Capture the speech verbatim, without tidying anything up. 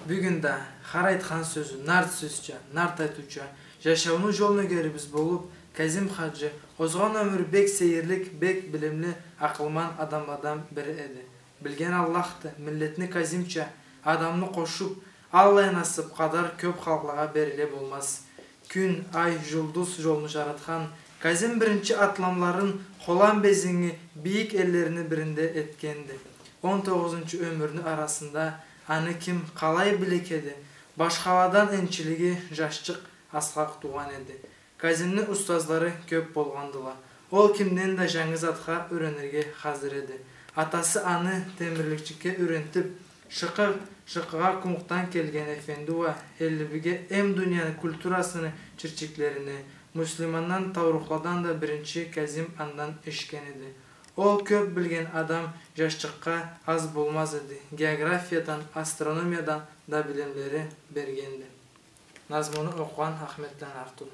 Бюгюн да хар айтхан сёзю нарт сёзча, нарт айтыуча, жашауну жол нёгерибиз болуп, Казим хаджи озгъан ёмюр бек сейирлик, бек билимли, акъылман адамладан бири эди. Билген Аллахды, миллетни Казимча адамны къошуп, аллай насып къадар кёп халкълагъа бериле болмаз. Кюн, ай, жулдуз жолну жаратхан, Казим биринчи атламларын Холам безинги бийик эллерини биринде этгенди. Он тогъузунчу ёмюрню арасында аны ким къалай билик эди, башхаладан энчилиги жашчыкъ асхакъ туугъан эди. Казимни устазлары кёп болгъандыла. Ол кимден да жангы затха юренирге хазыр эди. Атасы аны темирликчикге юрентип, Шыкъы, Шыкъыгъа Кумукъдан келген эфенди уа Эллибиге эм дунияны культурасыны чирчиклерине, муслимандан таурухладан да биринчи Казим андан эшитген эди. Ол кёп билген адам жашчыкъгъа аз болмаз эди, географиядан, астрономиядан да билимлери бергенди. Назмуну окъугъан Ахметланы Артур.